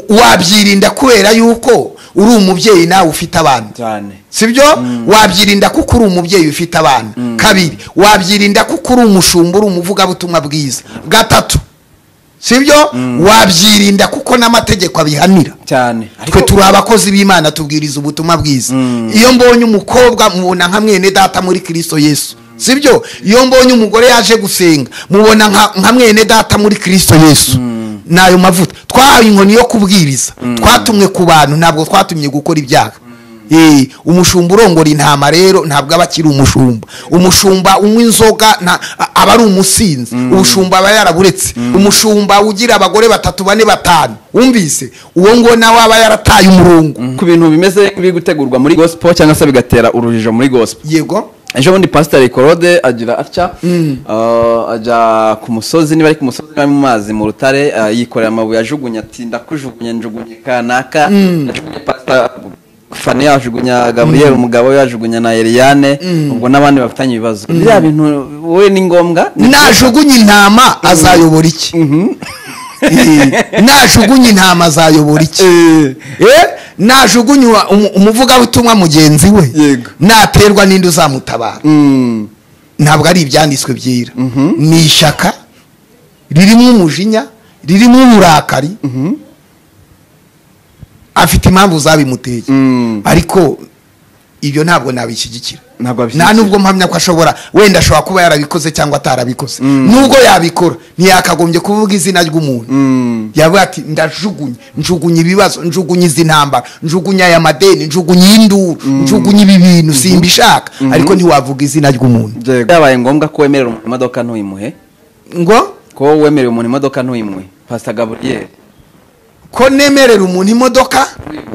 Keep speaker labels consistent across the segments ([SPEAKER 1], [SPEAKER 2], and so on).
[SPEAKER 1] Wabyirinda kubera yuko uri umubyeyi nawe ufite abana
[SPEAKER 2] cyane,
[SPEAKER 1] sibyo? Wabyirinda kuko uri umubyeyi ufite abana. Kabiri, wabyirinda kuko uri umushumba, uri umuvugabutumwa bwiza. Gatatu, sibyo? Wabyirinda kuko n'amategeko abihanira
[SPEAKER 2] cyane.
[SPEAKER 1] Twe turi abakozi b'Imana, tubwiriza ubutumwa bwiza. Iyo mbonye umukobwa mubona nka mwene data muri Kristo Yesu, sibyo? Iyo mbonye umugore yaje gusenga mubona nka mwene data muri Kristo Yesu. Nayo mavuta twahawe inkoni yo kubwiriza, twatumwe ku bantu, ntabwo twatumye gukora ibyaha. Umushumba urongora intama rero ntabwo aba akiri umushumba. Umushumba unywa inzoga aba ari umusinzi. Ubushumba aba yaraburetse. Umushumba ugira abagore 3, 4, 5, wumvise uwo ngo nawe aba yarataye umurongo.
[SPEAKER 2] Ku bintu bimeze biri gutegurwa muri gospel cyangwa se bigatera urujijo muri gospel.
[SPEAKER 1] Yego.
[SPEAKER 2] Ejo bundi Pastor Claude agira atya, ajya ku musozi, niba ari ku musozi mu mazi mu rutare, yikorera amabuye ajugunya ati ndakujugunya, njugunye kanaka, ajugunye Pastor Fani, yajugunya Gabriel umugabo, yajugunya na Eliane, ubwo n'abandi bafitanye ibibazo. Biriya bintu wowe ni ngombwa?
[SPEAKER 1] Najugunye intama azayobora iki? Najugunye intama azayobora iki? Najugunye umuvugabutumwa mugenzi we, naterwa n'indi uzamutabara. Ntabwo ari ibyanditswe byera, ni ishyaka ririmo umujinya, ririmo uburakari. Afite impamvu zabimuteye, ariko ibyo ntabwo nabishyigikira. Nta nubwo mpamya ko ashobora, wenda ashobora kuba yarabikoze cyangwa atarabikoze. Nubwo yabikora ntiyakagombye kuvuga izina ry'umuntu. Yavuga ati ndajugunye, njugunye ibibazo, njugunye izi ntambara, njugunye aya madeni, njugunye induru, njugunye ibi bintu simbishaka, ariko ntiwavuga izina ry'umuntu.
[SPEAKER 2] Byabaye ngombwa ko wemerera umuntu imodoka ntuyimuhe?
[SPEAKER 1] Ngo
[SPEAKER 2] ko wemerera umuntu imodoka ntuyimuhe, Pastor Gabriel?
[SPEAKER 1] Ko nemerera umuntu imodoka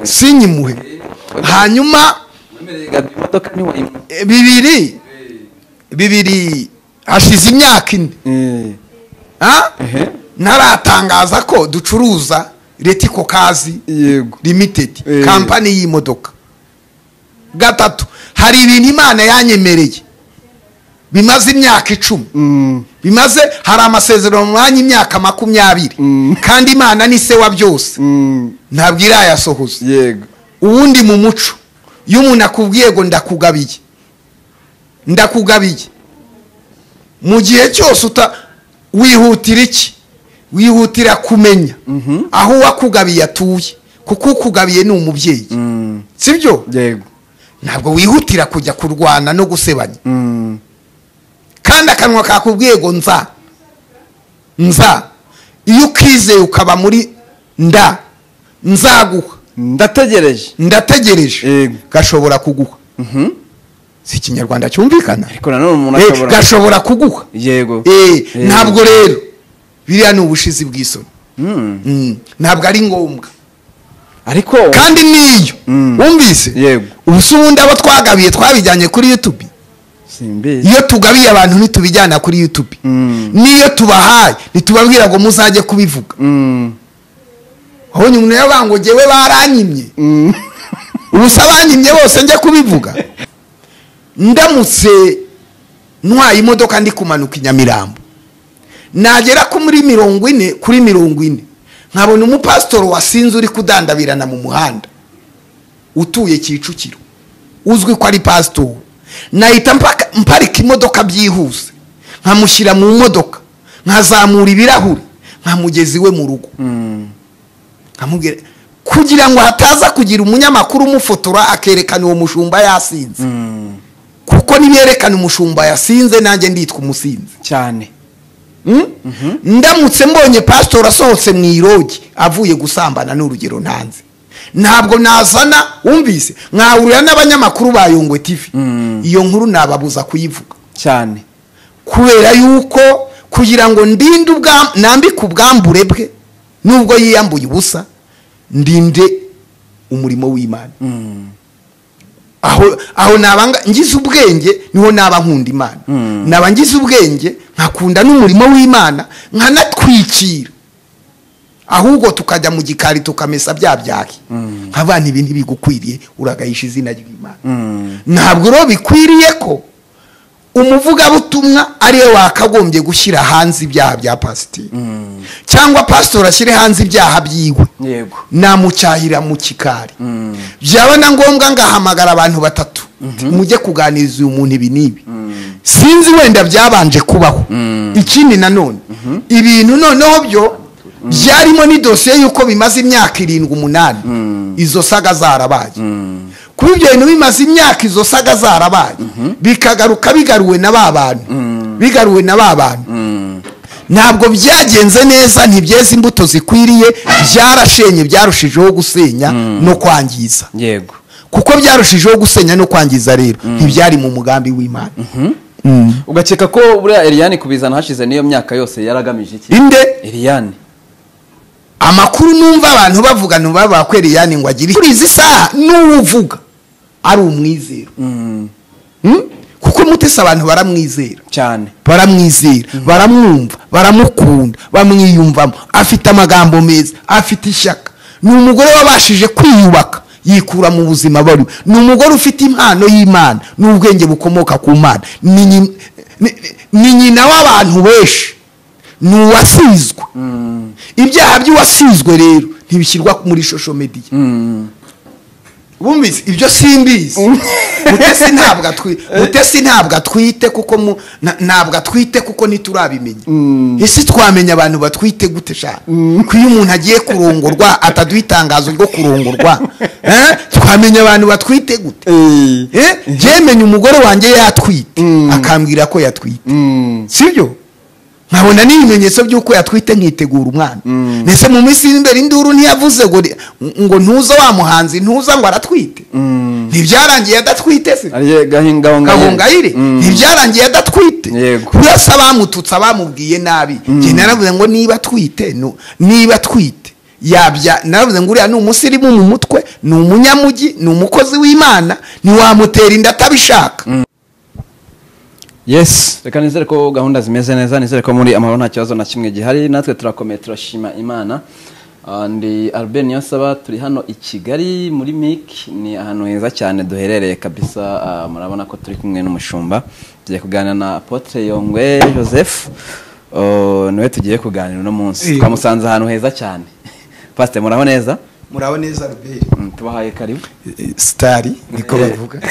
[SPEAKER 1] sinyimuhe, hanyuma bibiri hashize imyaka 4 naratangaza ko ducuruza Retiko Kazi Limited, kampani y'imodoka. Gatatu, hari ibintu Imana yanyemereye bimaze imyaka 10, bimaze, hari amasezerano mwanya imyaka 20, kandi Imana ni se wa byose, ntabwo irayasohoza.
[SPEAKER 2] Yego.
[SPEAKER 1] Ubundi mu muco iyo umuntu akubwiye ngo ndakugabiye, ndakugabiye, mu gihe cyose wihutira iki? Wihutira kumenya aho uwakugabiye atuye, kuko ukugabiye ni umubyeyi, sibyo?
[SPEAKER 2] Yego.
[SPEAKER 1] Ntabwo wihutira kujya kurwana no gusebanya. Kandi akanwa kakubwiye ngo nza, nza, iyo ukizeye ukaba muri nda, nzaguha,
[SPEAKER 2] ndategereje,
[SPEAKER 1] ndategereje, gashobora kuguha. Si ikinyarwanda cyumvikana,
[SPEAKER 2] ariko nanone umuntu ashobora,
[SPEAKER 1] gashobora kuguha.
[SPEAKER 2] Yego.
[SPEAKER 1] Ntabwo rero biriya ni ubushizi bw'isoni. Ntabwo ari ngombwa.
[SPEAKER 2] Ariko
[SPEAKER 1] kandi niyo wumvise ubu ubundi abo twagabiye twabijyanye kuri YouTube. Iyo tugabiye abantu ntitubijyana kuri YouTube. Niyo tubahaye ntitubabwira ngo muzajye kubivuga. Aho umuntu yavuga ngo jewe baranyimye, ubu abanyimye bose njye kubivuga. Ndamutse ntwaye imodoka ndi kumanuka i Nyamirambo, nagera ku muri 40 kuri 40, nkabona umupasitoro wasinze uri kudandabirana mu muhanda utuye Kicukiro, uzwi ko ari pasitoro, nahita mparika imodoka byihuse, nkamushyira mu modoka, nkazamura ibirahuri, nkamugeza iwe mu rugo, nkamubwira kugira ngo hataza kugira umunyamakuru umufotora akerekana uwo mushumba yasinze. Kuko niberekana umushumba yasinze nanjye nditwa umusinzi
[SPEAKER 2] cyane.
[SPEAKER 1] Ndamutse mbonye pastor asohotse mu irogi avuye gusambana n'urugero ntanze, ntabwo nazana, wumvise mwahurira n'abanyamakuru ba Yongwe TV, iyo nkuru nababuza kuyivuga
[SPEAKER 2] cyane,
[SPEAKER 1] kubera yuko kugira ngo ndinde nambike ubwambure bwe nubwo yiyambuye ubusa, ndinde umurimo w'Imana. Aho naba ngize ubwenge niho naba nkunda Imana, naba ngize ubwenge nkakunda n'umurimo w'Imana, nkanatwikira, ahubwo tukajya mu gikari tukamesa bya byaki, nk'abana ibintu bigukwiriye uragayisha izina ry'Imana. Ntabwo rero bikwiriye ko Umuvugabutumwa ariwe wakagombye gushyira hanze ibyaha bya pasiteri, cyangwa pasitori ashyire hanze ibyaha byiwe.
[SPEAKER 2] Yego.
[SPEAKER 1] Namucyahira mu kikari, byaba na ngombwa ngahamagara abantu batatu, mujye kuganiriza uyu muntu ibi n'ibi. Sinzi wenda byabanje kubaho. Ikindi nanone, ibintu noneho byo byarimo ni dosiye y'uko bimaze imyaka 7 8 izo saga zarabaye. Kuba ibyo bintu bimaze imyaka izo saga zarabaye, bikagaruka bigaruwe na ba bantu, bigaruwe na ba bantu, ntabwo byagenze neza, ntibyeze imbuto zikwiriye, byarashenye, byarushijeho gusenya no kwangiza.
[SPEAKER 2] Yego.
[SPEAKER 1] Kuko byarushijeho gusenya no kwangiza rero ntibyari mu mugambi w'Imana.
[SPEAKER 2] Ugakeka ko buriya Eliane kubizana hashize niyo myaka yose yaragamije iki?
[SPEAKER 1] Inde?
[SPEAKER 2] Eliane.
[SPEAKER 1] Amakuru numva abantu bavuga ntubaba ko Eliane ngo agire kuri izi saha n'uvuga ari umwizero. Kuko Mutesi abantu baramwizera
[SPEAKER 2] cyane,
[SPEAKER 1] baramwizera, baramwumva, baramukunda, bamwiyumvamo, afite amagambo meza, afite ishyaka. Ni umugore wabashije kwiyubaka yikura mu buzima bari. Ni umugore ufite impano y'Imana n'ubwenge bukomoka ku Mana. Ni nyina w'abantu benshi, ni uwasizwe. Ibyaha by'uwasizwe rero ntibishyirwa muri social media. Bumvise ibyo simbizi. Mutesi ntabwo atwite kuko ntabwo atwite kuko ntiturabimenya. Ese twamenya abantu batwite gute sha? Ko iyo umuntu agiye kurongorwa ataduha itangazo ryo kurongorwa, twamenya abantu batwite gute? Jyemenye umugore wanjye yatwite akambwira ko yatwite, sibyo? Nkabona n'ibimenyetso by'uko yatwite nkitegura umwana. Nese mu minsi imbere induru ntiyavuze ngo ntuza wa muhanzi ntuza ngo aratwite. Ntibyarangiye adatwite se? Gahongayire ntibyarangiye adatwite. Urasa abamututse abamubwiye nabi. Njye naravuze ngo niba atwite, niba atwite yabya, naravuze ngo uriya ni umusirimu mu mutwe, ni umunyamugi, ni umukozi w'Imana, ntiwamutera inda atabishaka.
[SPEAKER 2] Yes, reka nizere ko gahunda zimeze neza, nizere ko muri amahoro nta kibazo na kimwe gihari, natwe turakomeye turashima Imana. Ndi Albert Niyonsaba, turi hano i Kigali muri MIC, ni ahantu heza cyane duherereye kabisa. Murabona ko turi kumwe n'umushumba, tugiye kuganira na Apotre Yongwe Joseph, niwe tugiye kuganira uno munsi. Twamusanze ahantu heza cyane. Pastor, muraho neza?
[SPEAKER 1] Muraho neza Albert.
[SPEAKER 2] Tubahaye karibu.
[SPEAKER 1] Stari niko bavuga.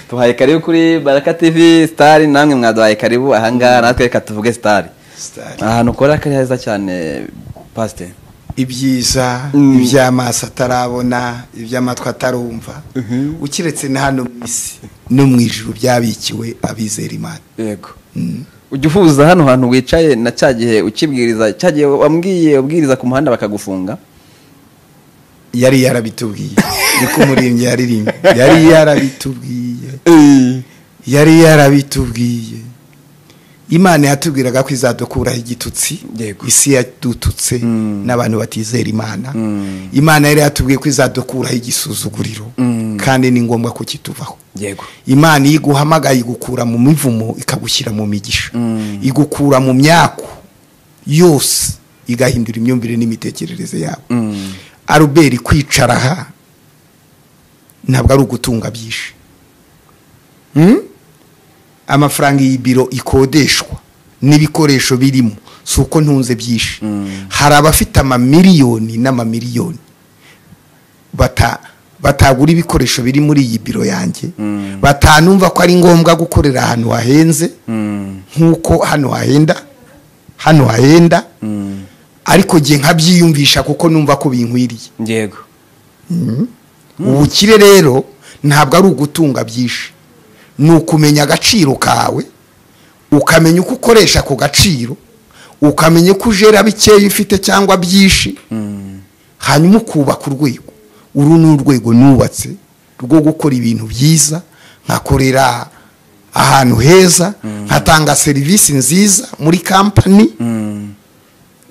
[SPEAKER 2] Tubahaye karibu kuri Baraka TV Star, namwe mwaduhaye karibu ahangaha, natwe reka tuvuge Star. Ahantu ukora kari heza cyane Pastor.
[SPEAKER 1] Ibyiza, iby'amaso atarabona, iby'amatwi atarumva, ukiretse na hano mu isi no mu ijuru byabikiwe abizera Imana.
[SPEAKER 2] Yego. Ujya uhuza hano hantu wicaye na cya gihe ukibwiriza, cya gihe wambwiye ubwiriza ku muhanda bakagufunga?
[SPEAKER 1] Yari yarabitubwiye, niko umuririmbyi yaririmbye, yari yarabitubwiye, yari yarabitubwiye. Imana yatubwiraga ko izadukuraho igitutsi, isi yadututse n'abantu batizera Imana. Imana yari yatubwiye ko izadukuraho igisuzuguriro, kandi ni ngombwa ko kituvaho.
[SPEAKER 2] Yego.
[SPEAKER 1] Imana iguhamagaye igukura mu mivumo ikagushyira mu migisha, igukura mu myaku yose, igahindura imyumvire n'imitekerereze yawe. Albert, kwicara aha ntabwo ari ugutunga byinshi. Amafaranga iyi biro ikodeshwa n'ibikoresho birimo si uko ntunze byinshi. Hari abafite amamiliyoni n'amamiliyoni batagura ibikoresho biri muri iyi biro yanjye, batanumva ko ari ngombwa gukorera ahantu hahenze nk'uko hano hahenda, hano hahenda, ariko gihe nkabyiyumvisha kuko numva ko binkwiriye.
[SPEAKER 2] Yego.
[SPEAKER 1] Ubukire rero ntabwo ari ugutunga byinshi, ni ukumenya agaciro kawe, ukamenya uko ukoresha ako gaciro, ukamenya uko ujera bikeya ufite cyangwa byinshi, hanyuma ukubaka urwego. Uru ni urwego nubatse rwo gukora ibintu byiza, nkakorera ahantu heza, nkatanga serivisi nziza muri company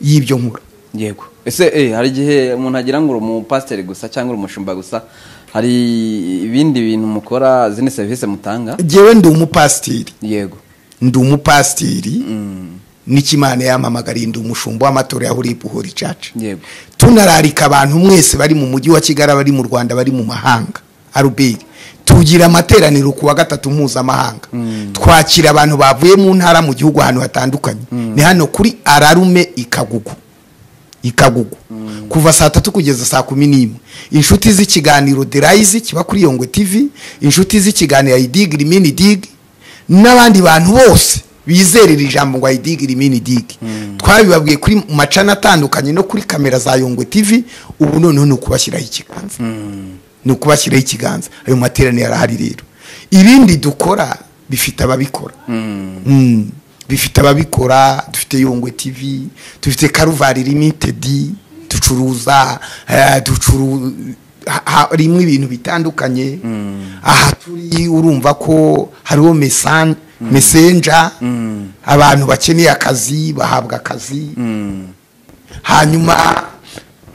[SPEAKER 1] y'ibyo nkora.
[SPEAKER 2] Yego. Ese hari igihe umuntu agira ngo uri umupasiteri gusa cyangwa uri umushumba gusa, hari ibindi bintu mukora, zindi serivisi mutanga?
[SPEAKER 1] Jewe ndi umupasiteri.
[SPEAKER 2] Yego.
[SPEAKER 1] Ndi umupasiteri. N'ikimana yamamagariye, ndi umushumba w'amatorero ya Holy Holy Church.
[SPEAKER 2] Yego.
[SPEAKER 1] Tunararika abantu mwese bari mu mujyi wa Kigali, bari mu Rwanda, bari mu mahanga. Albert, Tugira amateraniro ku wa gatatu mpuzamahanga. Twakira abantu bavuye mu ntara, mu gihugu, ahantu hatandukanye. Ni hano kuri Ararume Ikagugu. Ikagugu. Kuva saa 3 kugeza saa 11. Inshuti z'ikiganiro The Rise kiba kuri Yongwe TV, inshuti z'ikiganiro Idig Rimini Dig, n'abandi bantu bose bizerera ijambo ngo Idig Rimini Dig. Twabibabwiye kuri macana atandukanye no kuri kamera za Yongwe TV, ubu noneho ni ukubashyiraho ikiganza. Ni ukubashyiraho ikiganza. Ayo materaniro arahari rero. Ibindi dukora bifite ababikora. Bifite ababikora, dufite Yongwe TV, dufite Karuvari Limited, ducuruza rimwe ibintu bitandukanye. Aha turi urumva ko hariho messenger, abantu bakeneye akazi bahabwa akazi. Hanyuma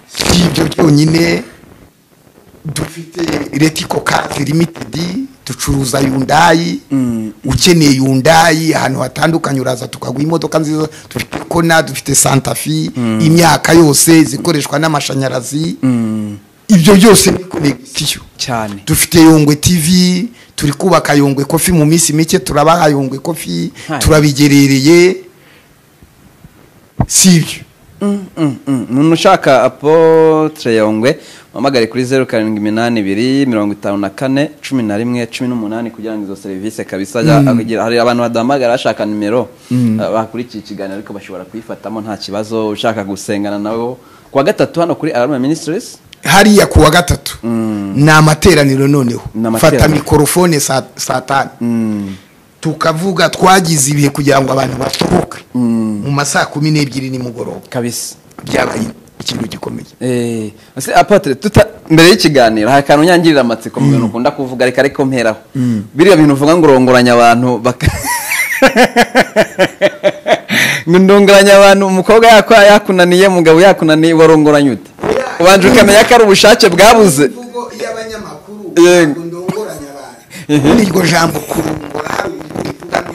[SPEAKER 1] si ibyo byonyine, dufite Retico Cars Limited, ducuruza Hyundai. Ukeneye Hyundai ahantu hatandukanye uraza tukaguha imodoka nziza. Dufite Kona, dufite Santa Fe, imyaka yose zikoreshwa n'amashanyarazi. Ibyo byose ni connection
[SPEAKER 2] cyane.
[SPEAKER 1] Dufite Yongwe TV, turi kubaka Yongwe Coffee, mu minsi mike turabaha Yongwe Coffee, turabigerereye. Sibyo.
[SPEAKER 2] Umuntu ushaka Apotre Yongwe uhamagare kuri 0782 54 11 18 kugira ngo izo serivisi kabisa agira. Hari abantu badahamagara bashaka nimero bakurikiye ikiganiro, ariko bashobora kuyifatamo nta kibazo. Ushaka gusengana nabo kuwa gatatu hano kuri Alarm Ministries
[SPEAKER 1] hariya kuwa gatatu ni amateraniro. Noneho fata mikorofone saa 5 tukavuga, twagize ibihe kugira ngo abantu basohoke mu masaha 12 nimugoroba
[SPEAKER 2] kabisa,
[SPEAKER 1] byabaye ikintu gikomeye.
[SPEAKER 2] Ese Apotre, mbere y'ikiganiro hari akantu nyangirira amatsiko mu bintu ukunda kuvuga, reka ariko mperaho. Biriya bintu uvuga ngo urongoranya abantu, ngo ndongoranya abantu, umukobwa yakunaniye, umugabo yakunaniye, warongoranya ute? Ubanje ukamenya ko ari ubushake bwabuze.
[SPEAKER 1] Imvugo y'abanyamakuru ngo ndongoranya abantu, iryo jambo kurongora,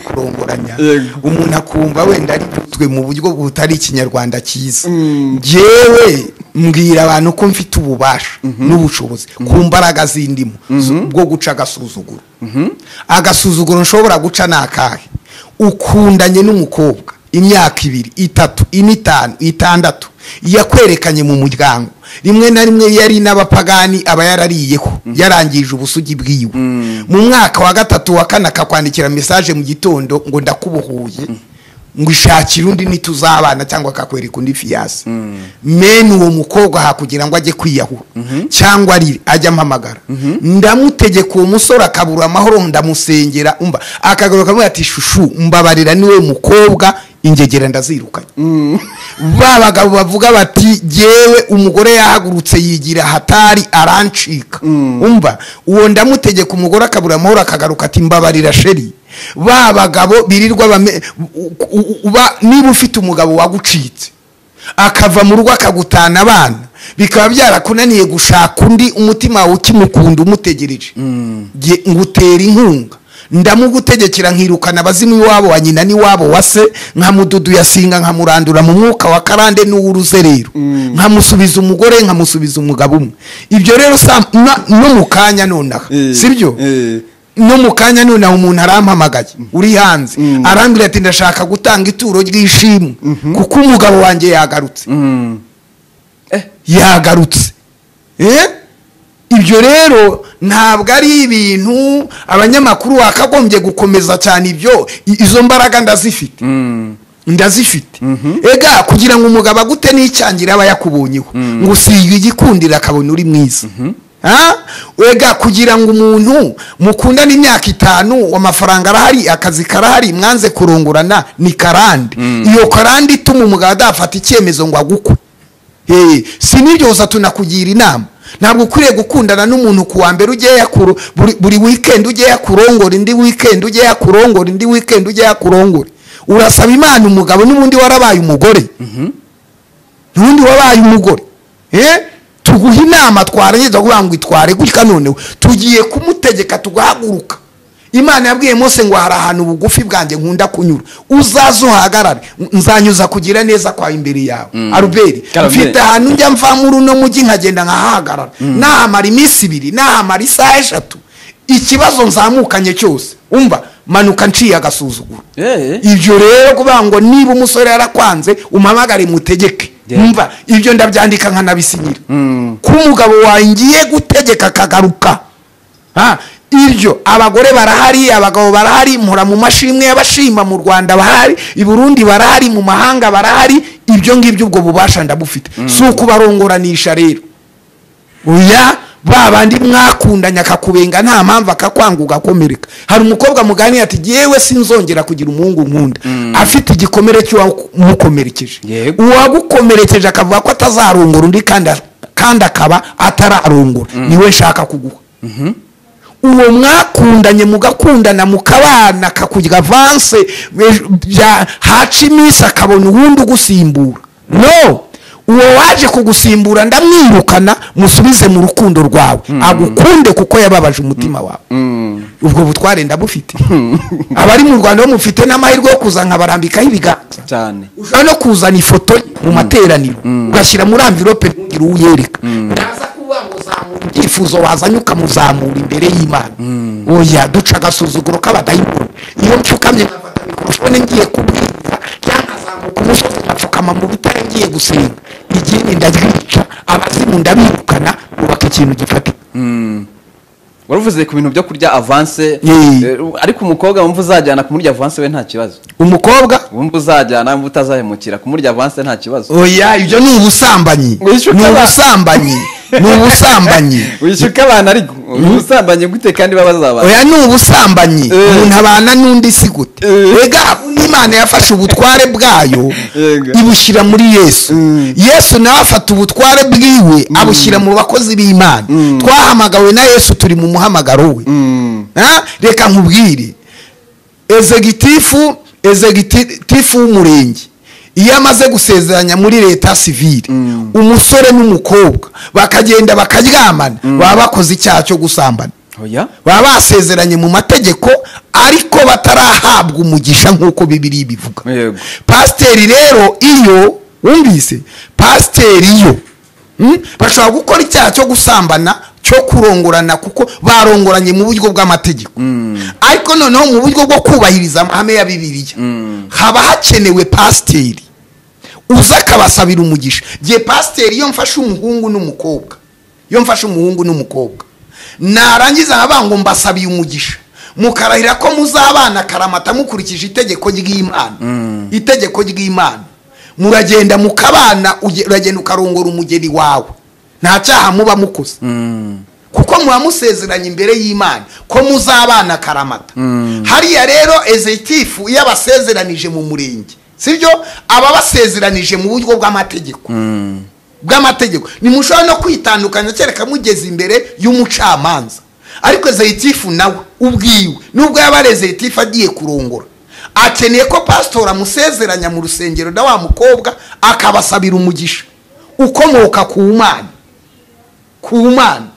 [SPEAKER 1] kurongoranya umuntu akumva wenda ari twe mu buryo butari ikinyarwanda cyiza. Njyewe mbwira abantu ko mfite ububasha n'ubushobozi ku mbaraga zindimo bwo guca agasuzuguro. Agasuzuguro nshobora guca ni akahe? Ukundanye n'umukobwa imyaka 2, 3, 4, 5, 6, yakwerekanye mu muryango, rimwe na rimwe yari n'abapagani aba yarariyeho, yarangije ubusugi bwiwe. Mu mwaka wa 3 wa 4 akakwandikira message mu gitondo ngo ndakubohuye, ngo ishakire undi nituzabana, cyangwa akakwereka undi fiyanse. Mene uwo mukobwa hakugira ngo ajye kwiyahura cyangwa ari ajya ampamagara, ndamutegeka uwo musore akabura amahoro, ndamusengera, umva akagaruka akamubwira ati shushu mbabarira, niwe mukobwa ingegera ndazirukanye. Ba bagabo bavuga bati jewe umugore yahagurutse yigira hatari arancika, umva uwo ndamutegeka umugore akabura amahoro akagaruka ati mbabarira sheri. Ba bagabo birirwa niba ufite umugabo wagucitse akava mu rugo akagutana abana, bikaba byarakunaniye gushaka undi, umutima wawe ukimukunda umutegereje, ngutera inkunga, ndamugutegekera nkirukana abazimu iwabo wa nyina n'iwabo wa se, nkamududu yasinga, nkamurandura mu mwuka wa karande n'uw'uruzerero, nkamusubiza umugore, nkamusubiza umugabo umwe. Ibyo rero no mu kanya nonaha, sibyo? No mu kanya nonaha umuntu arampamagaye uri hanze, arambwira ati ndashaka gutanga ituro ry'ishimwe kuko umugabo wanjye yagarutse. Yagarutse. Ibyo rero ntabwo ari ibintu abanyamakuru wakagombye gukomeza cyane, ibyo izo mbaraga ndazifite. Ndazifite. Ega kugira ngo umugabo agute n'icyangira aba yakubonyeho, ngo usiga igikundira akabona uri mwiza. Ega kugira ngo umuntu mukundane imyaka 5, amafaranga arahari, akazi karahari, mwanze kurongorana, ni karande. Iyo karande ituma umugabo adafata icyemezo ngo agukwe. Si nibyo gusa, tunakugira inama. Ntabwo ukwiriye gukundana n'umuntu kuwa mbere ujye yakuru, buri weekend ujye yakurongora, indi weekend ujye yakurongora, indi weekend ujye yakurongora. Urasaba Imana umugabo n'ubundi warabaye umugore. N'ubundi wabaye umugore. Tuguha inama twarangiza kuvuga ngo itware gutya, noneho tugiye kumutegeka tugahaguruka. Imana yabwiye Mose ngo hari ahantu bugufi bwanjye nkunda kunyura, uzaze uhagarare, nzanyuza kugira neza kwa imbere yawe. Albert, mfite ahantu njya mva muri uno mujyi nkagenda nkahagarara, nahamara iminsi 2, nahamara isaha 3, Ikibazo nzamukanye cyose umva manuka nciye agasuzuguro. Ibyo rero kuvuga ngo niba umusore yarakwanze umpamagare mutegeke, umva ibyo ndabyandika nkanabisinyira ko umugabo wangiye gutegeka akagaruka. Ibyo abagore barahari, abagabo barahari, mpora mu mashimwe y'abashima mu Rwanda barahari, i Burundi barahari, mu mahanga barahari. Ibyo ngibyo ubwo bubasha ndabufite. Si ukubarongoranisha rero, oya, ba bandi mwakundanye akakubenga nta mpamvu akakwanga ugakomereka. Hari umukobwa muganira ati yewe sinzongera kugira umuhungu nkunda, afite igikomere cy'uwamukomerekeje. Uwagukomerekeje akavuga ko atazarongora undi kandi akaba atararongora, niwe nshaka kuguha. Uwo mwakundanye mugakundana mukabana akakujya avance, haca iminsi akabona uwundi ugusimbura. No, uwo waje kugusimbura ndamwirukana, musubize mu rukundo rwawe, agukunde kuko yababaje umutima wawe. Ubwo butware ndabufite. Abari mu Rwanda bamufite n'amahirwe yo kuza nkabarambikaho ibiganza
[SPEAKER 2] cyane.
[SPEAKER 1] Ushobora no kuzana ifoto mu materaniro ugashyira muri envelope ntugire uwuyereka. Ndaza kuvuga ngo zamura ibyifuzo wazanye ukamuzamura imbere y'Imana. Oya, duca agasuzuguro k'abadayimoni. Iyo mfukamye nkafata mikorofone ngiye kubwiriza, cyangwa nkazamuka umusozi nkapfukama mu rutare ngiye gusenga, igini ndaryica, abazimu ndabirukana, bubaka ikintu gifatika.
[SPEAKER 2] Waruvuze ku bintu byo kurya avance, ariko umukobwa wumva uzajyana kumurya avance we nta kibazo.
[SPEAKER 1] Umukobwa
[SPEAKER 2] wumva uzajyana wumva utazahemukira kumurya avance nta kibazo.
[SPEAKER 1] Oya, ibyo ni ubusambanyi. Ni ubusambanyi. Ni ubusambanyi.
[SPEAKER 2] Wishyuka abana ariko ubusambanyi gute kandi babazabana?
[SPEAKER 1] Oya, ni ubusambanyi. Umuntu abana n'undi si gute? Ega Imana yafashe ubutware bwayo ibushyira muri Yesu. Yesu nawe afata ubutware bwiwe abushyira mu bakozi b'Imana. Twahamagawe na Yesu, turi mu muhamagaro we. Reka nkubwire, executive w'umurenge iyo amaze gusezeranya muri leta civile umusore n'umukobwa bakagenda bakaryamana, baba bakoze icyaha cyo gusambana. Baba basezeranye mu mategeko ariko batarahabwa umugisha nk'uko Bibiliya ibivuga. Pasiteri rero iyo wumvise, pasiteri iyo bashobora gukora icyaha cyo gusambana, cyo kurongorana, kuko barongoranye mu buryo bw'amategeko. Ariko noneho mu buryo bwo kubahiriza amahame ya Bibiliya haba hakenewe pasiteri uza akabasabira umugisha. Gihe pasiteri iyo mfashe umuhungu n'umukobwa, iyo mfashe umuhungu n'umukobwa narangiza nkavuga ngo mbasabiye umugisha, mukarahira ko muzabana karamata mukurikije itegeko ry'Imana. Itegeko ry'Imana muragenda mukabana, uragenda ukarongora umugeni wawe, nta cyaha muba mukoze, kuko muba musezeranye imbere y'Imana ko muzabana karamata. Hariya rero executive iyo abasezeranije mu murenge, sibyo, aba basezeranije mu buryo bw'amategeko. Bw'amategeko nimushobora no kwitandukanya kereka mugeze imbere y'umucamanza. Ariko executive nawe ubwiwe, nubwo yaba ari executive agiye kurongora, akeneye ko pastor amusezeranya mu rusengero na wa mukobwa akabasabira umugisha ukomoka ku Mana. Ku Mana.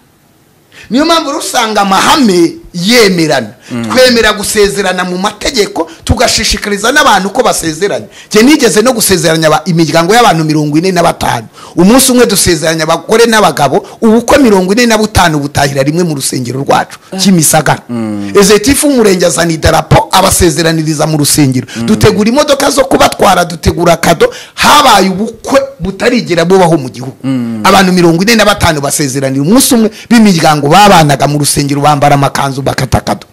[SPEAKER 1] Niyo mpamvu rusanga amahame yemerana. Twemera gusezerana mu mategeko, tugashishikariza n'abantu ko basezeranye. Jye nigeze no gusezeranya imiryango y'abantu 45. Umunsi umwe dusezeranya abagore n'abagabo, ubukwe 45 butahira rimwe mu rusengero rwacu Kimisagara. Executive w'umurenge azana idarapo abasezeraniriza mu rusengero. Dutegura imodoka zo kubatwara, dutegura kado. Habaye ubukwe butarigera bubaho mu gihugu. Abantu 45 basezeranira umunsi umwe b'imiryango babanaga mu rusengero, bambara amakanzu bakata kado.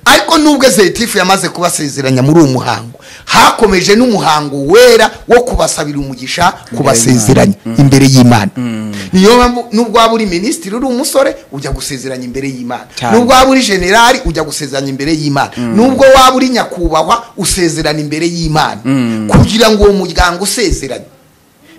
[SPEAKER 1] Ariko nubwo executive yamaze kubasezeranya muri uwo muhango, hakomeje n'umuhango wera wo kubasabira umugisha, kubasezeranya imbere y'Imana. Niyo mpamvu nubwo waba uri minisitiri uri umusore ujya gusezeranya imbere y'Imana, nubwo waba uri generali ujya gusezeranya imbere y'Imana, nubwo waba uri nyakubahwa usezerana imbere y'Imana, kugira ngo uwo muryango usezeranye.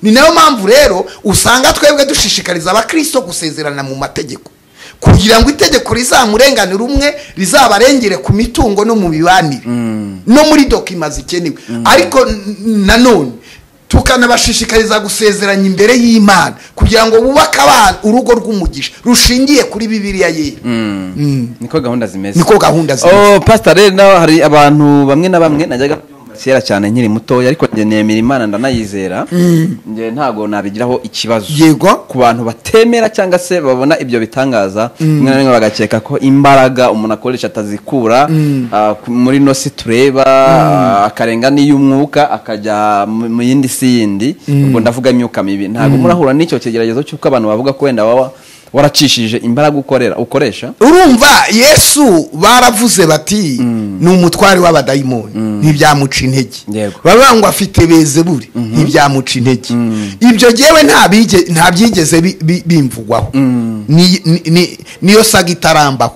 [SPEAKER 1] Ni nayo mpamvu rero usanga twebwe dushishikariza abakristo gusezerana mu mategeko, kugira ngo itegeko rizamurenganira umwe, rizabarengere ku mitungo no mu mibanire no muri dokima zikenewe. Ariko nanone tukanabashishikariza gusezeranya imbere y'Imana, kugira ngo bubake abana urugo rw'umugisha rushingiye kuri Bibiliya yera.
[SPEAKER 2] Niko gahunda zimeze.
[SPEAKER 1] Niko gahunda zimeze.
[SPEAKER 2] Oh, pastor, rero hari abantu bamwe na bamwe najyaga Kera cyane nkiri mutoya, ariko njye nemera Imana ndanayizera, njye ntago nabigiraho ikibazo.
[SPEAKER 1] Yego.
[SPEAKER 2] Ku bantu batemera cyangwa se babona ibyo bitangaza, rimwe na rimwe bagakeka ko imbaraga umuntu akoresha atazikura muri ino si tureba, akarenga n'iy'umwuka akajya mu yindi si yindi. Ubwo ndavuga imyuka mibi. Ntabwo murahura n'icyo kigeragezo cy'uko abantu bavuga ko wenda waba waracishije imbaraga ukoresha?
[SPEAKER 1] Urumva Yesu baravuze bati ni umutware w'abadayimoni, ntibyamuca intege. Bavuga ngo afite Bezebuli, ntibyamuca intege. Ibyo jyewe nta byigeze bimvugwaho. Niyo saga itarambaho.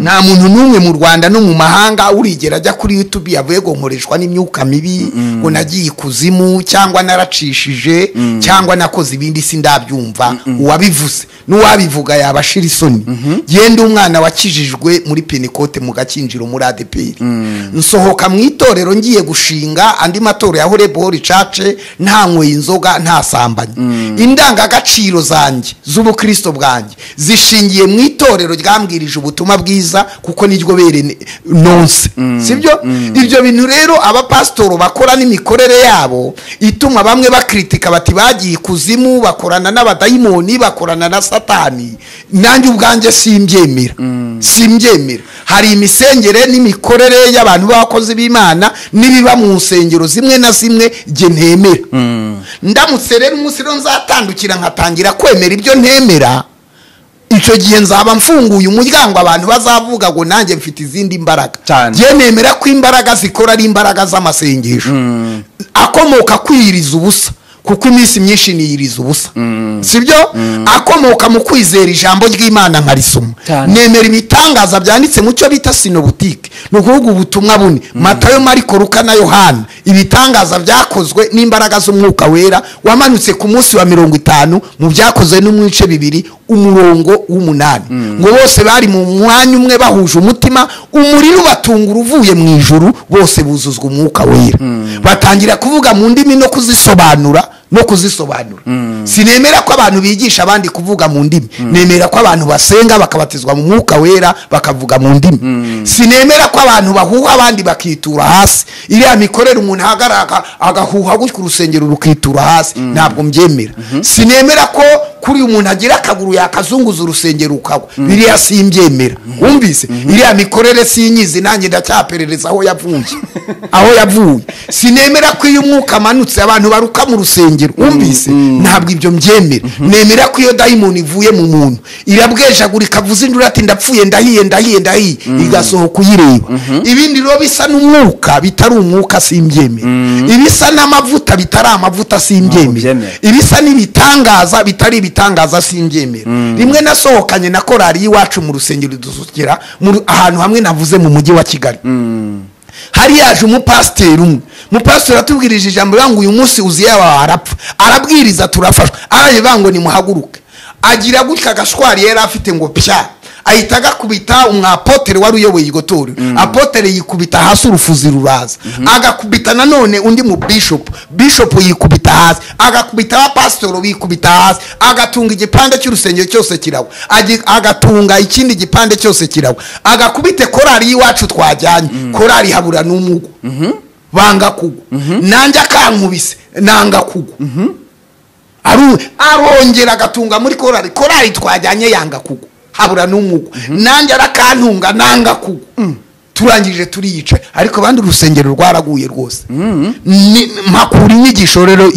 [SPEAKER 1] Nta muntu n'umwe mu Rwanda no mu mahanga urigera ajya kuri YouTube yavuye ngo nkoreshwa n'imyuka mibi, ngo nagiye ikuzimu cyangwa naracishije cyangwa nakoze ibindi, sindabyumva. Uwabivuze n'uwabivuga yabashira isoni. Genda umwana wakijijwe muri Pentecote mu Gakinjiro muri ADPR, nsohoka mu itorero ngiye gushinga andi matorero ya Horeb Holy Church, ntanyweye inzoga, ntasambanye. Indangagaciro zanjye z'ubukristo bwanjye zishingiye mu itorero ryambwirije ubutumwa bwiza, kuko niryo bere nonse, sibyo? Ibyo bintu rero abapasitoro bakora n'imikorere yabo ituma bamwe bakritika bati bagiye ikuzimu, bakorana n'abadayimoni, bakorana na Satani. Nanjye ubwanjye simbyemera, simbyemera. Hari imisengere n'imikorere y'abantu b'abakozi b'Imana n'ibiba mu nsengero zimwe na zimwe jye ntemera. Ndamutse rero umunsi rero nzatandukira nkatangira kwemera ibyo ntemera, icyo gihe nzaba mfunguye umuryango abantu bazavuga ngo nanjye mfite izindi mbaraga. Jye nemera ko imbaraga zikora ari imbaraga z'amasengesho akomoka kwiyiriza ubusa, kuko iminsi myinshi niyiriza ubusa, sibyo? Akomoka mu kwizera ijambo ry'Imana nkarisoma. Nemera ibitangaza byanditse mu cyo bita sinobutike, ni ukuvuga ubutumwa bune, Matayo, Mariko, Luka na Yohana. Ibitangaza byakozwe n'imbaraga z'umwuka wera wamanutse ku munsi wa 50 mu byakozwe no mu bice 2 umurongo w'8, ngo bose bari mu mwanya umwe bahuje umutima, umuriro ubatungura uvuye mu ijuru, bose buzuzwa umwuka wera, batangira kuvuga mu ndimi no kuzisobanura. Sinemera ko abantu bigisha abandi kuvuga mu ndimi, nemera ko abantu basenga bakabatizwa mu mwuka wera bakavuga mu ndimi. Sinemera ko abantu bahuha abandi bakitura hasi. Iriya mikorere umuntu ahagarara agahuha gutyo urusengero rukitura hasi, ntabwo mbyemera. Sinemera ko kuri umuntu agira akaguru yakazunguza urusengero rukagwa, biriya simbyemera. Wumvise? Iriya mikorere sinyizi, nanjye ndacyaperereza aho yavuye, aho yavuye. Sinemera ko iyo umwuka amanutse abantu baruka mu rusengero, wumvise? Ntabwo ibyo mbyemera. Nemera ko iyo dayimoni ivuye mu muntu irabwejagurika, ikavuza induru ati ndapfuye, ndahiye, ndahiye, ndahiye, igasohoka uyireba. Ibindi rero bisa n'umwuka bitari umwuka simbyemera. Ibisa n'amavuta bitari amavuta simbyemera. Ibisa n'ibitangaza bitari ibitangaza simbyemera. Rimwe nasohokanye na korali y'iwacu mu rusengero dusukira ahantu hamwe navuze mu mujyi wa Kigali. Hari yaje umupasiteri umwe, umupasiteri atubwirije ijambo ngo uyu munsi Uziya wawe arapfa, arabwiriza turafashwa, araye ngo nimuhaguruke. Agira gutya agashwari yari afite ngo pya, ahita agakubita umwapotere wari uyoboye iryo torero. Apotere yikubita hasi urufuzi ruraza, agakubita nanone undi mu bishop, bishop yikubita hasi, agakubita abapasitoro bikubita hasi, agatunga igipande cy'urusengero cyose kiragwa, agatunga ikindi gipande cyose kiragwa, agakubite korali y'iwacu twajyanye, korali habura n'umugwa, banga kugwa, nanjye akankubise nanga kugwa. Arongera agatunga muri korali, korali twajyanye yanga kugwa, habura n'umugwa, nanjye arakantunga nanga kugwa. Turangije turiyica, ariko abandi urusengero rwaraguye rwose. Mpakura inyigisho rero,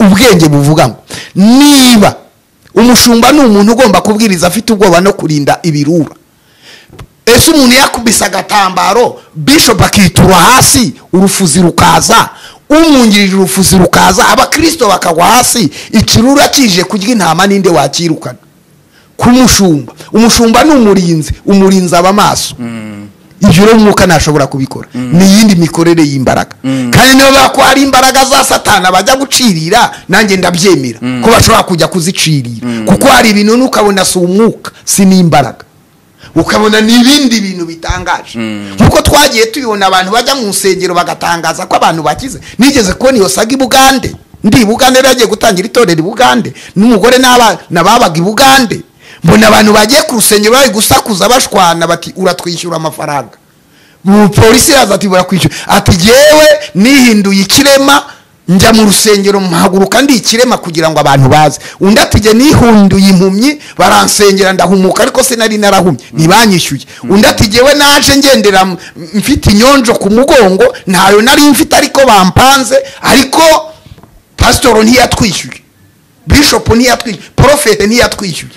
[SPEAKER 1] ubwenge buvuga ngo niba umushumba ni umuntu ugomba kubwiriza afite ubwoba no kurinda ibirura, ese umuntu yakubise agatambaro bishop akitura hasi urufuzi rukaza, umwungirije urufuzi rukaza, abakristo bakagwa hasi, ikirura kije kurya intama, ninde wakirukana? Kumushumba. Umushumba ni umurinzi, umurinzi aba maso. Ibyo rero umwuka ntashobora kubikora, ni iyindi mikorere y'imbaraga. Kandi niba bako hari imbaraga za Satana bajya gucirira, nanjye ndabyemera ko bashobora kujya kuzicirira, kuko hari ibintu nukabona si umwuka si n'imbaraga, ukabona n'ibindi bintu bitangaje. Nkuko twagiye tubibona abantu bajya mu nsengero bagatangaza ko abantu bakize. Nigeze kubona iyo saga i Bugande, ndi i Bugande rero yagiye gutangira itorero i Bugande n'umugore n'abana babaga i Bugande, mbona abantu bagiye ku rusengero bari gusakuza bashwana bati uratwishyura amafaranga. Polisi yaza ati barakwishyura, ati jyewe nihinduye ikirema njya mu rusengero mpaguruka ndi ikirema kugira ngo abantu baze. Undi ati jye nihunduye impumyi baransengera ndahumuka ariko sinari narahumye ntibanyishyuye. Undi ati jyewe naje ngendera mfite inyonjo ku mugongo ntayo nari mfite ariko bampanze, ariko pasitoro ntiyatwishyuye, bishop ntiyatwishyuye, porofete ntiyatwishyuye.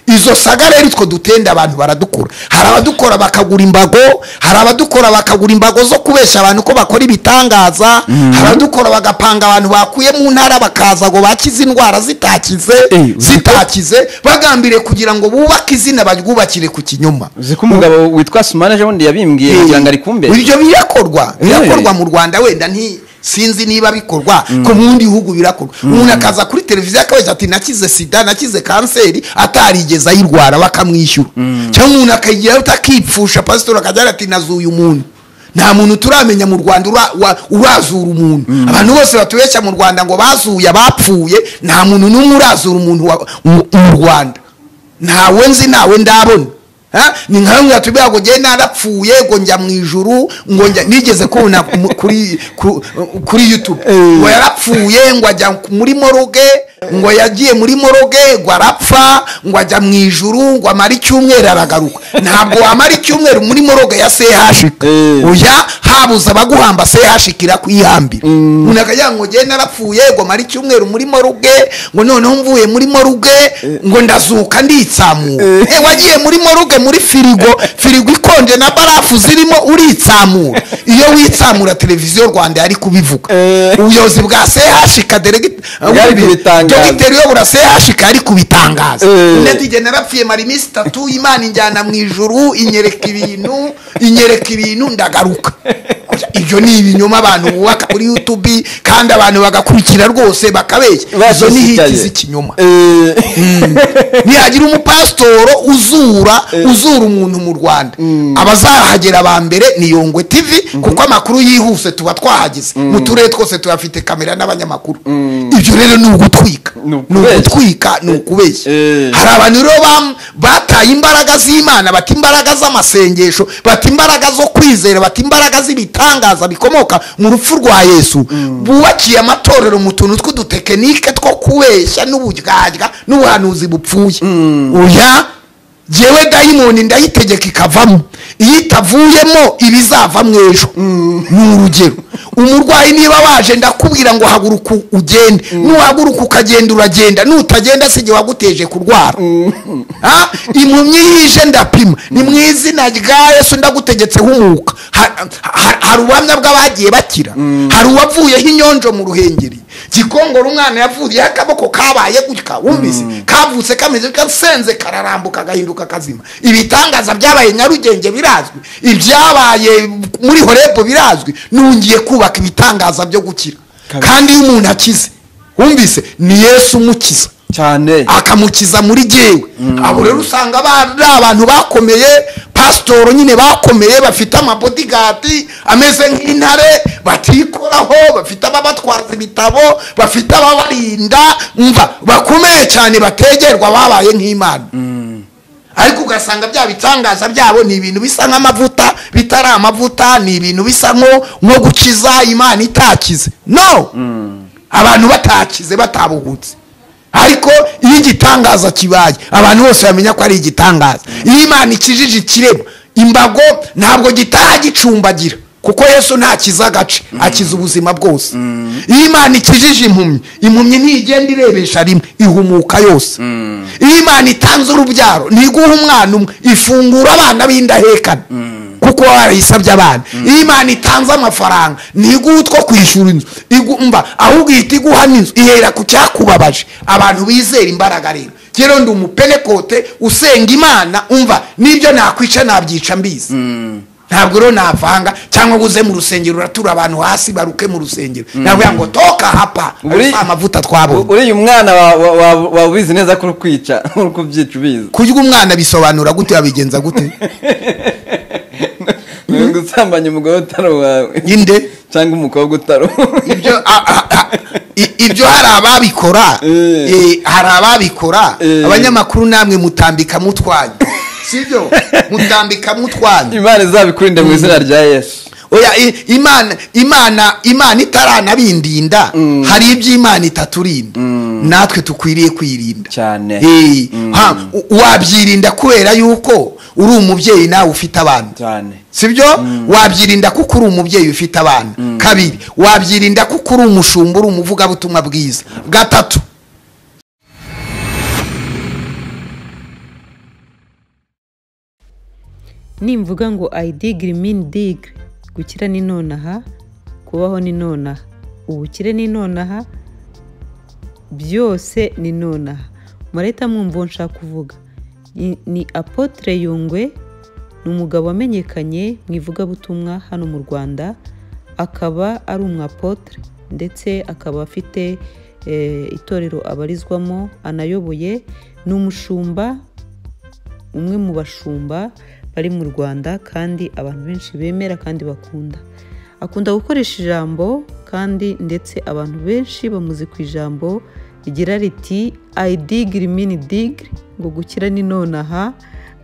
[SPEAKER 1] Izo saga rero utwo dutenda abantu baradukora. Hari abadukora bakagura imbago, hari abadukora bakagura imbago zo kubeshya abantu ko bakora ibitangaza, hari abadukora bagapanga abantu bakuye mu ntara bakaza ngo bakize indwara zitakize bagambiriye kugira ngo bubake izina baryubakire ku kinyoma.
[SPEAKER 2] Uzi ko umugabo witwa Sumana ejo bundi yabimbwiye kugira ngo arikumbe.
[SPEAKER 1] Ibyo birakorwa mu Rwanda, wenda nti sinzi niba bikorwa ko mu bindi bihugu birakorwa. Umuntu akaza kuri televiziyo akabeshya ati nakize sida, nakize kanseri, atarigeze ayirwara bakamwishyura. Cyangwa umuntu akayigira utakipfusha, pastor akajya ati nazuye umuntu. Nta muntu turamenya mu Rwanda urazura umuntu. Abantu bose batubeshya mu Rwanda ngo bazuye abapfuye, nta muntu n'umwe urazura umuntu mu Rwanda. Ntawe nzi, ntawe ndabona. Ni nka bamwe batubwira ngo njye narapfuye ngo njya mu ijuru, ngo njya nigeze kubona kuri YouTube ngo yarapfuye ngo ajya muri moroge, ngo yagiye muri moroge ngo arapfa ngo ajya mu ijuru ngo amara icyumweru aragaruka. Ntabwo wamara icyumweru muri moroge ya CHK. Oya, habuze abaguhamba CHK irakwihambira. Umuntu akajya ngo njye narapfuye ngo amara icyumweru muri moroge, ngo noneho mvuye muri moroge ngo ndazuka nditsamura. Wagiye muri moroge muri firigo ikonje na barafu zirimo uritsamura. Iyo witsamura televiziyo Rwanda yari kubivuga. Ubuyobozi bwa CHK dogiteri uyobora CHK ari kubitangaza. Undi narapfuye mara iminsi 3 Imana injyana mu ijuru inyereka ibintu ndagaruka. Ibyo ni ibinyoma abantu bubaka kuri YouTube kandi abantu bagakurikira rwose bakabeshya. Izo ni hiti z'ikinyoma. Nihagira umupasitoro uzura umuntu mu Rwanda, abazahagera ba mbere ni Yongwe TV, kuko amakuru yihuse tuba twahageze mu turere twose tuyafite kamera n'abanyamakuru. Ibyo rero ni ugutwika, ni ukubeshya. Hari abantu rero bataye imbaraga z'Imana, bati imbaraga z'amasengesho, bati imbaraga zo kwizera, bati imbaraga z'ibitangaza bikomoka mu rupfu rwa Yesu, bubakiye amatorero mu tuntu tw'udutekinike two kubeshya n'uburyarya n'ubuhanuzi bupfuye. Oya, jewe dayimoni ndayitegeka ikavamo, iyo itavuyemo ibizavamo ejo. Ni urugero, umurwayi niba waje ndakubwira ngo haguruka ugende, nuhaguruka ukagenda uragenda, nutagenda sijye waguteje kurwara. Impumyi yije ndapima, ni mu izina rya Yesu ndagutegetse humuka. Hari ubuhamya bw'abagiye bakira, hari uwavuyeho inyonjo mu Ruhengeri Gikongoro, umwana yavuye akaboko kabaye gutya, wumvise kavutse kameze kasenze kararambuka gahinduka kazima. Ibitangaza byabaye Nyarugenge birazwi, ibyabaye muri Horebo birazwi. Nungiye kubaka ibitangaza byo gukira. Kandi iyo umuntu akize, wumvise ni Yesu umukiza
[SPEAKER 2] cyane,
[SPEAKER 1] akamukiza muri jewe. Abo rero usanga bari abantu bakomeye, pasitoro nyine bakomeye, bafite amabodyguard ameze nk'intare, batikoraho, bafite ababatwaza ibitabo, bafite ababarinda, umva bakomeye cyane, bategerwa, babaye nk'Imana. Ariko ugasanga bya bitangaza byabo ni ibintu bisa nk'amavuta bitari amavuta, ni ibintu bisa nko gukiza Imana itakize. No, abantu batakize batabuhutse. Ariko iyo igitangaza kibaye abantu bose bamenya ko ari igitangaza. Iyo Imana ikijije ikirema imbago ntabwo gitaha gicumbagira, kuko Yesu ntakiza agace, akiza ubuzima bwose. Iyo Imana ikijije impumyi, impumyi ntigenda irebesha rimwe, ihumuka yose. Iyo Imana itanze urubyaro ntiguha umwana umwe, ifungura abana b'indahekana, kuko warayisabye abana. Iyo Imana itanze amafaranga ntiguha utwo kwishyura inzu, igumba ahubwo ihita iguha n'inzu, ihera ku cyakubabaje. Abantu bizera imbaraga rero. Rero ndi umupenekote usenga Imana, umva nibyo nakwica nabyica mbizi. Ntabwo rero navanga cyangwa uze mu rusengero uratura abantu hasi baruke mu rusengero. Nabwo ngo toka hapa, amavuta twabonye.
[SPEAKER 2] Uri umwana wa ubizi neza ko kwica, uri kubyica ubizi.
[SPEAKER 1] Kurya umwana bisobanura gute, yabigenza gute?
[SPEAKER 2] Gusambanya umugore utari wawe.
[SPEAKER 1] Inde
[SPEAKER 2] cyangwa umukobwa utari.
[SPEAKER 1] Ibyo hari ababikora, hari ababikora. Abanyamakuru namwe mutambika mutwanye. Sibyo, mutambika mutwanyu.
[SPEAKER 2] Imana izabikurinde mu izina rya Yesu.
[SPEAKER 1] Oya, Imana itaranabindinda, hari ibyo Imana itaturinda natwe tukwiriye kwirinda
[SPEAKER 2] cyane.
[SPEAKER 1] Wabyirinda kubera yuko uri umubyeyi nawe ufite abana
[SPEAKER 2] cyane,
[SPEAKER 1] sibyo? Wabyirinda kuko uri umubyeyi ufite abana. Kabiri, wabyirinda kuko uri umushumba, uri umuvugabutumwa bwiza. Gatatu,
[SPEAKER 3] nimvuga ngo I digre mean digre, gukira ni nonaha, kubaho ni nonaha, ubukire ni nonaha, byose ni nonaha. Murahita mwumva nshaka kuvuga ni Apotre Yongwe, ni umugabo wamenyekanye mu ivugabutumwa hano mu Rwanda, akaba ari umwapotre ndetse akaba afite itorero abarizwamo anayoboye. Ni umushumba, umwe mu bashumba bari mu Rwanda kandi abantu benshi bemera kandi bakunda. Akunda gukoresha ijambo kandi ndetse abantu benshi bamuzi ku ijambo rigira riti I digre mean digre, ngo gukira ni nonaha,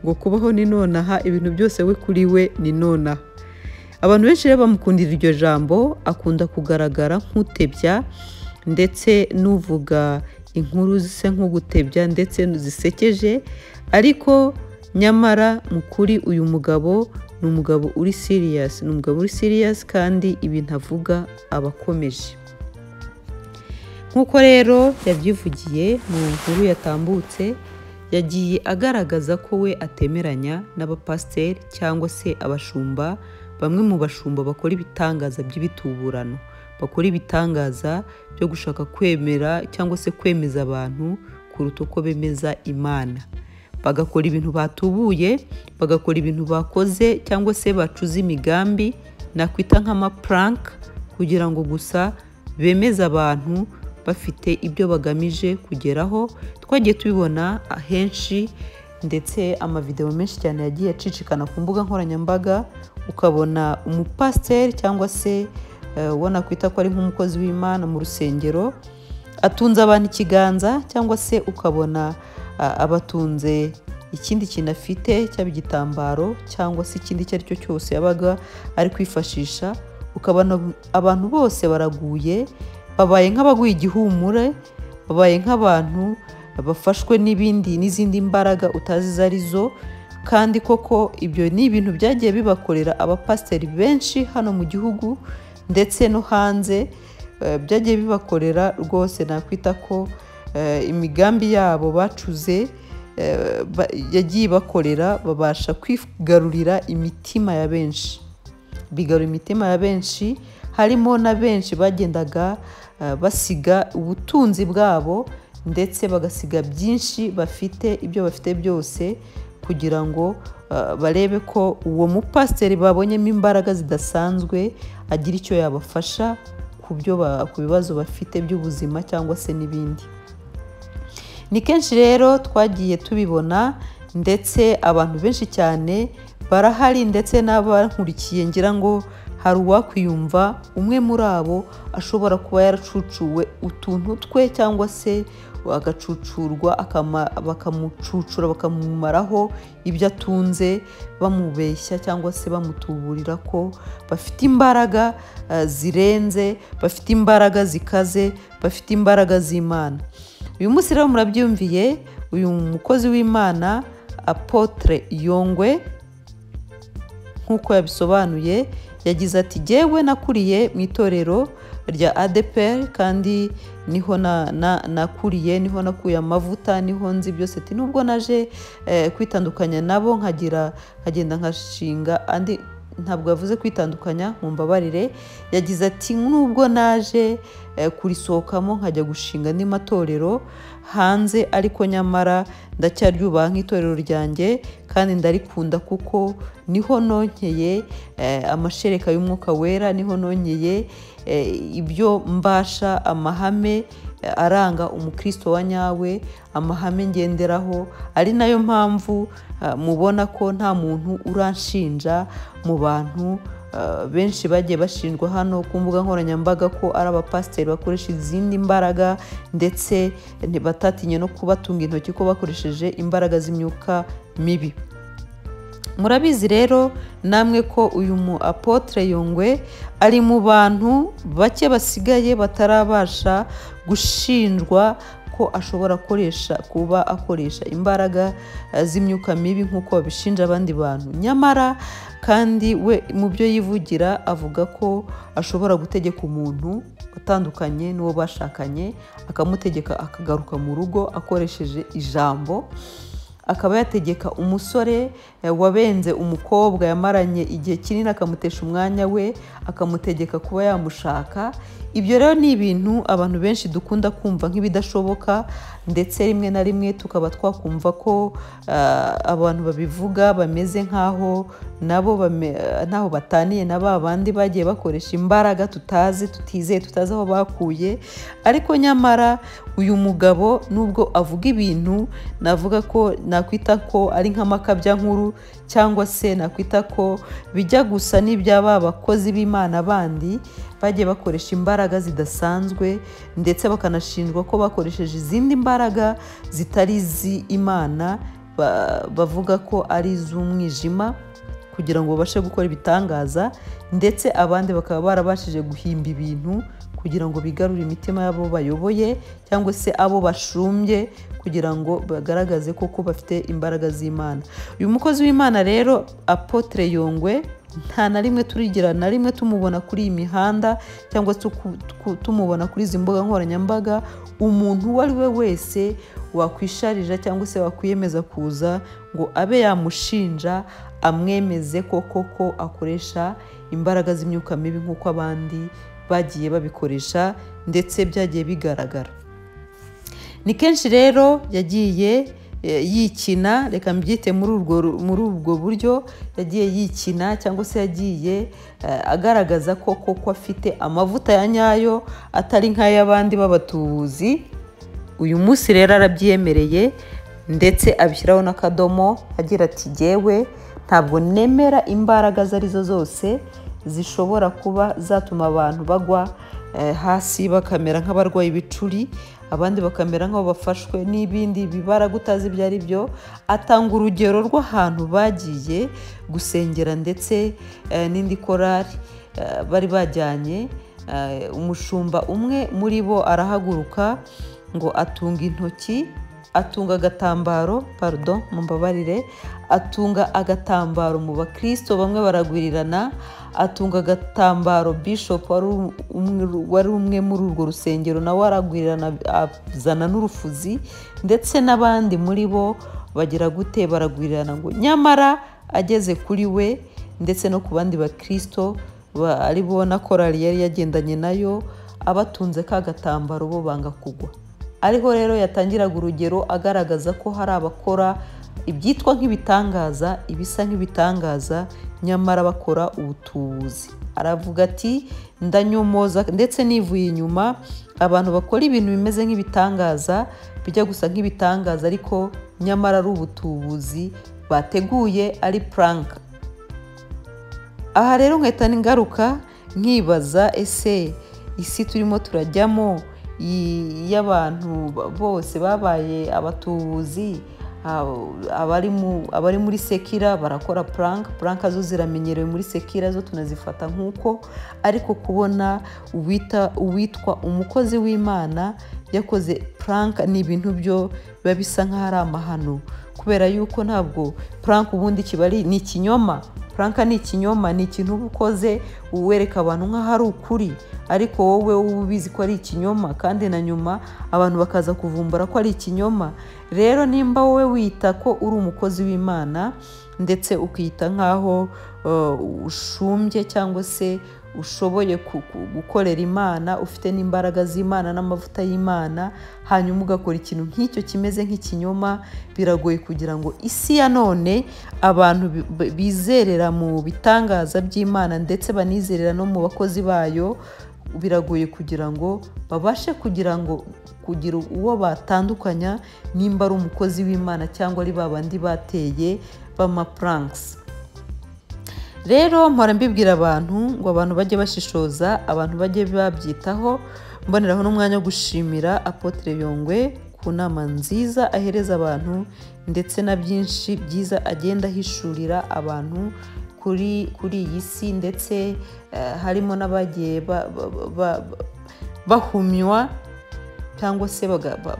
[SPEAKER 3] ngo kubaho ni nonaha, ibintu byose we kuri we ni nonaha. Abantu benshi rero bamukundira iryo jambo. Akunda kugaragara nk'utebya ndetse n'uvuga inkuru zisa nk'ugutebya ndetse zisekeje, ariko nyamara mu kuri uyu mugabo ni umugabo uri serious, ni umugabo uri serious kandi ibintu avuga abakomeje. Nk'uko rero yabyivugiye mu nkuru yatambutse, yagiye agaragaza ko we atemeranya n'abapasiteri cyangwa se abashumba, bamwe mu bashumba bakora ibitangaza by'ibituburano, bakora ibitangaza byo gushaka kwemera cyangwa se kwemeza abantu kuruta uko bemeza Imana. Bagakora ibintu batubuye, bagakora ibintu bakoze cyangwa se bacuze imigambi nakwita nk'amaprank, kugira ngo gusa bemeze abantu bafite ibyo bagamije kugeraho. Twagiye tubibona ahenshi ndetse amavideo menshi cyane yagiye acicikana ku mbuga nkoranyambaga, ukabona umupasiteri cyangwa se ubona kwita ko ari nk'umukozi w'Imana mu rusengero atunze abantu ikiganza, cyangwa se ukabona abatunze ikindi kintu afite cyaba igitambaro cyangwa se ikindi icyo ari cyo cyose yabaga ari kwifashisha, ukabona abantu bose baraguye, babaye nk'abaguye igihumure, babaye nk'abantu bafashwe n'ibindi n'izindi mbaraga utazi izo arizo. Kandi koko ibyo ni ibintu byagiye bibakorera abapasiteri benshi hano mu gihugu ndetse no hanze, byagiye bibakorera rwose. Nakwita ko imigambi yabo bacuze yagiye bakorera, babasha kwigarurira imitima ya benshi, bigarura imitima ya benshi, harimo na benshi bagendaga basiga ubutunzi bwabo ndetse bagasiga byinshi bafite, ibyo bafite byose, kugira ngo barebe ko uwo mupasiteri babonyemo imbaraga zidasanzwe agira icyo yabafasha ku bibazo bafite by'ubuzima cyangwa se n'ibindi. Ni kenshi rero twagiye tubibona ndetse abantu benshi cyane barahari, ndetse n'abankurikiye ngira ngo hari uwakwiyumva umwe muri abo ashobora kuba yaracucuwe utuntu twe cyangwa se agacucurwa, bakamucucura bakamumaraho ibyo atunze, bamubeshya cyangwa se bamutuburira ko bafite imbaraga zirenze, bafite imbaraga zikaze, bafite imbaraga z'Imana. Uyu munsi rero murabyumviye, uyu mukozi w'Imana Apotre Yongwe nk'uko yabisobanuye yagize ati jyewe nakuriye mu itorero rya ADEPR kandi niho nakuriye, niho nakuye amavuta, niho nzi byose. Ati nubwo naje kwitandukanya nabo nkagenda nkashinga andi, ntabwo yavuze kwitandukanya, mumbabarire. Yagize ati nubwo naje kurisohokamo nkajya gushinga andi matorero hanze, ariko nyamara ndacyaryubaha nk'itorero ryanjye kandi ndarikunda, kuko niho nonkeye amashereka y'umwuka wera, niho nonkeye ibyo mbasha, amahame aranga umukristo wa nyawe, amahame ngenderaho. Ari nayo mpamvu mubona ko nta muntu uranshinja mu bantu benshi bagiye bashinjwa hano ku mbuga nkoranyambaga ko ari abapasiteri bakoresha izindi mbaraga, ndetse ntibatatinye no kubatunga intoki ko bakoresheje imbaraga z'imyuka mibi. Murabizi rero namwe ko uyu mu Apotre Yongwe ari mu bantu bake basigaye batarabasha gushinjwa ko ashobora kuba akoresha imbaraga z'imyuka mibi nk'uko babishinja abandi bantu. Nyamara kandi we mu byo yivugira avuga ko ashobora gutegeka umuntu utandukanye n'uwo bashakanye, akamutegeka akagaruka mu rugo akoresheje ijambo, akaba yategeka umusore wabenze umukobwa yamaranye igihe kinini akamutesha umwanya we, akamutegeka kuba yamushaka. Ibyo rero ni ibintu abantu benshi dukunda kumva nk'ibidashoboka, ndetse rimwe na rimwe tukaba twakumva ko abantu babivuga bameze nk'aho nabo ntaho bataniye na ba bandi bagiye bakoresha imbaraga tutazi, tutizeye, tutazi aho bakuye. Ariko nyamara uyu mugabo nubwo avuga ibintu navuga ko nakwita ko ari nk'amakabyankuru, cyangwa se nakwita ko bijya gusa n'iby'aba bakozi b'Imana bandi bagiye bakoresha imbaraga zidasanzwe, ndetse bakanashinjwa ko bakoresheje izindi mbaraga zitari iz'Imana, bavuga ko ari iz'umwijima kugira ngo babashe gukora ibitangaza, ndetse abandi bakaba barabashije guhimba ibintu kugira ngo bigarure imitima y'abo bayoboye cyangwa se abo bashumbye, kugira ngo bagaragaze koko bafite imbaraga z'Imana. Uyu mukozi w'Imana rero Apotre Yongwe nta na rimwe turigira na rimwe tumubona kuri iyi mihanda cyangwa tumubona kuri izi mbuga nkoranyambaga, umuntu uwo ari we wese wakwisharija cyangwa se wakwiyemeza kuza ngo abe yamushinja amwemeze ko koko akoresha imbaraga z'imyuka mibi nk'uko abandi bagiye babikoresha, ndetse byagiye bigaragara. Ni kenshi rero yagiye yikina, reka mbyite muri ubwo buryo, yagiye yikina cyangwa se yagiye agaragaza ko koko afite amavuta ya nyayo atari nk'ay'abandi b'abatubuzi. Uyu munsi rero arabyemereye ndetse abishyiraho n'akadomo agira ati jyewe ntabwo nemera imbaraga izo arizo zose zishobora kuba zatuma abantu bagwa hasi bakamera nk'abarwaye ibicuri, abandi bakamera nk'aho bafashwe n'ibindi bibaraga utazi ibyo ari byo. Atanga urugero rw'ahantu bagiye gusengera ndetse n'indi korari bari bajyanye, umushumba umwe muri bo arahaguruka ngo atunga intoki, atunga agatambaro, pardon mumbabarire, atunga agatambaro mu bakristo bamwe baragwirirana, atunga agatambaro bishop wari umwe muri urwo rusengero nawe aragwirirana, azana n'urufuzi, ndetse n'abandi muri bo bagira gute baragwirirana, ngo nyamara ageze kuri we ndetse no ku bandi bakristo ari bo na korali yari yagendanye nayo, abatunze ka gatambaro bo banga kugwa. Ariho rero yatangiraga urugero agaragaza ko hari abakora ibyitwa nk'ibitangaza, ibisa nk'ibitangaza, nyamara bakora ubutubuzi. Aravuga ati ndanyomoza ndetse nivuye inyuma abantu bakora ibintu bimeze nk'ibitangaza, bijya gusa nk'ibitangaza ariko nyamara ari ubutubuzi bateguye, ari prank. Aha rero nkahita ngaruka nkibaza, ese isi turimo turajyamo y'abantu bose babaye abatubuzi, abari muri sekira barakora prank, prank zo ziramenyerewe muri sekira, zo tunazifata nk'uko, ariko kubona uwitwa umukozi w'Imana yakoze prank ni ibintu byo biba bisa nk'aho ari amahano, kubera yuko ntabwo prank ubundi kiba ari ni ikinyoma. Prank ni ikinyoma, ni ikintu uba ukoze uwereka abantu nk'aho ari ukuri, ariko wowe uba ubizi ko ari ikinyoma, kandi na nyuma abantu bakaza kuvumbura ko ari ikinyoma. Rero nimba wowe wita ko uri umukozi w'Imana ndetse ukita nk'aho ushumbye cyangwa se ushoboye gukorera Imana, ufite n'imbaraga z'Imana n'amavuta y'Imana, hanyuma ugakora ikintu nk'icyo kimeze nk'ikinyoma, biragoye kugira ngo isi ya none abantu bizerera mu bitangaza by'Imana ndetse banizerera no mu bakozi bayo, biragoye kugira ngo babashe kugira ngo kugira uwo batandukanya nimba ari umukozi w'Imana cyangwa ari babandi bateye bama pranks. Rero mpora mbibwira abantu ngo abantu bajye bashishoza, abantu bajye babyitaho. Mboneraho n'umwanya wo gushimira Apotre Yongwe ku nama nziza ahereza abantu ndetse na byinshi byiza agenda ahishurira abantu kuri iyi si, ndetse harimo n'abagiye bahumywa cyangwa se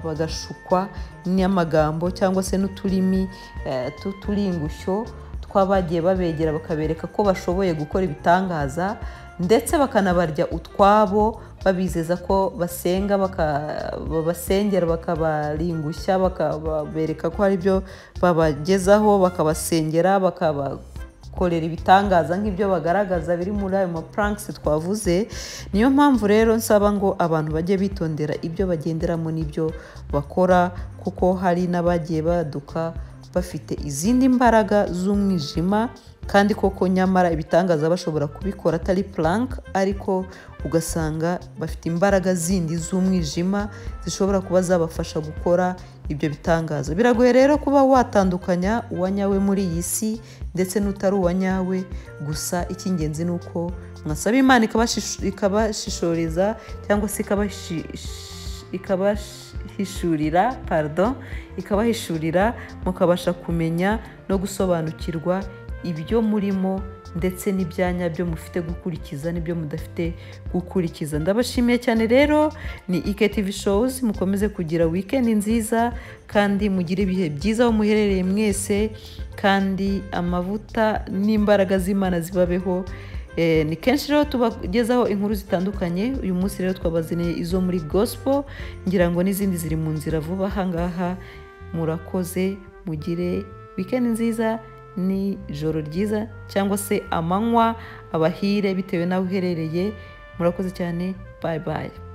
[SPEAKER 3] bagashukwa n'amagambo cyangwa se n'uturimi tw'uturingushyo twabagiye babegera bakabereka ko bashoboye gukora ibitangaza, ndetse bakanabarya utwabo babizeza ko basenga, babasengera bakabaringushya, bakabereka ko hari ibyo babagezaho, bakabasengera, bakabakorera ibitangaza nk'ibyo bagaragaza biri muri ayo ma pranks twavuze. Niyo mpamvu rero nsaba ngo abantu bajye bitondera ibyo bagenderamo n'ibyo bakora, kuko hari n'abagiye baduka bafite izindi mbaraga z'umwijima, kandi koko nyamara ibitangaza bashobora kubikora atari prank, ariko ugasanga bafite imbaraga zindi z'umwijima zishobora kuba zabafasha gukora ibyo bitangaza. Biragoye rero kuba watandukanya uwanyawe muri iyi si ndetse n'utari uwanyawe, gusa icy'ingenzi ni uko mwasaba Imana ikabashishoriza cyangwa se ikabahishurira, pardon, ikabahishurira mukabasha kumenya no gusobanukirwa ibyo murimo ndetse n'ibyanya byo mufite gukurikiza n'ibyo mudafite gukurikiza. Ndabashimiye cyane rero, ni IKTV Shows, mukomeze kugira weekend nziza kandi mugire ibihe byiza aho muherereye mwese, kandi amavuta n'imbaraga z'Imana zibabeho. Ni kenshi rero tubagezaho inkuru zitandukanye. Uyu munsi rero twabazaniye izo muri gospel, ngira ngo n'izindi ziri mu nzira vuba aha ngaha. Murakoze, mugire weekend nziza n'ijoro ryiza cyangwa se amanywa abahire bitewe n'aho uherereye. Murakoze cyane, bye bye.